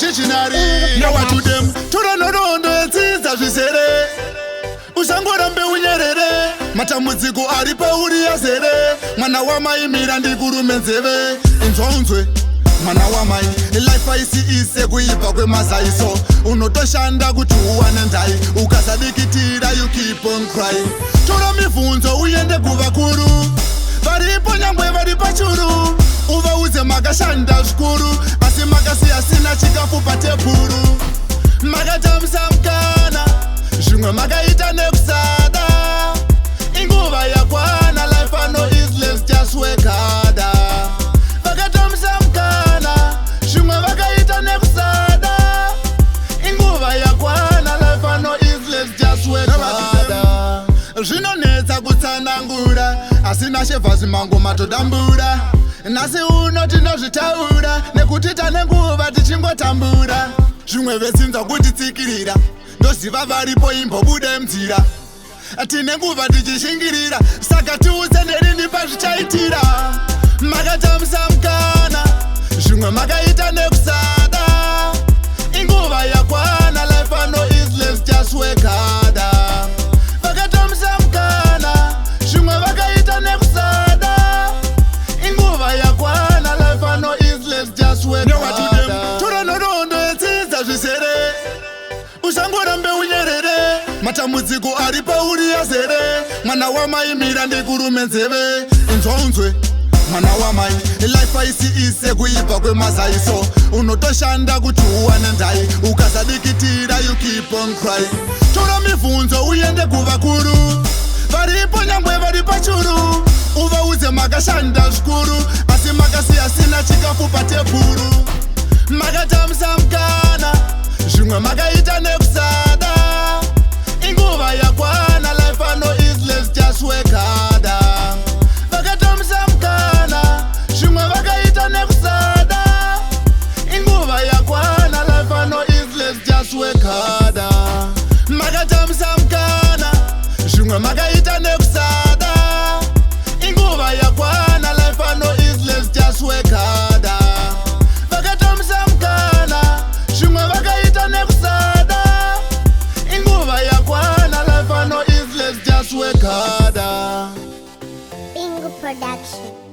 Originary newatudem tora nhoroondo yetsidza zvizere, usangorambe unyerere. Matambudziko ari pauri azere. Mwana wamai, mira ndikurume nzeve, inzwa unzwe, mwana wamai. Life haisi easy kuibva kwemazaiso. Unotoshanda kuti uwane ndai, ukasadikitira you keep on crying. Tora mibvunzo uende kuvakuru varipo, nyangwe vari pachuru, uvaudze makashanda zvikuru, asi makasiya sina chikafu patebhuru. Makatambisa mukana, zvimwe makaita nekusada. Inguva yakwana, life no easy, let's just work harder. Vakatambisa mukana, zvimwe vakaita nekusada. Inguva yakwana, life no easy, let's just work harder. Zvinonetsa kutsanangura, asi nashevhasi mangoma todambura. Nhasi uno tinozvitaura nekuti tane nguva tichingotambura. Zvimwe vetsinza kutitsikirira, ndoziva varipo, imbobude munzira. Tine nguva tichishingirira, saka tiudze nerini pazvichaitira. Makatambisa mukana, zvimwe makaita nekusada. Inguva yakwana, life no easy, let's just work harder. Vakatambisa mukana, zvimwe vakaita nekusada. Inguva yakwana, life no easy, let's just work harder. Tora nhoroondo yetsidza zvizere, usangorambe unyerere. Matambudziko ari pauri azere. Mwana wamai, mira ndikurume nzeve, inzwa unzwe, mwana wamai. Life haisi easy kuibva kwemazaiso. Unotoshanda kuti uwane ndai, ukasadikitira you keep on crying. Tora mibvunzo uende kuvakuru varipo, nyangwe vari pachuru, uvaudze makashanda zvikuru, asi makasiya sina chikafu patebhuru. Makatambisa mukana, zvimwe makaita nekusada. Inguva yakwana, life no easy, let's just work harder. Vakatambisa mukana, zvimwe vakaita nekusada. Inguva yakwana, life no easy, let's just work harder. Makatambisa mukana, zvimwe makaita nekusada. Inguva yakwana, life no easy, let's just work harder. Vakatambisa mukana, zvimwe vakaita nekusada. Inguva yakwana, life no easy, let's just work harder. Bingo Production.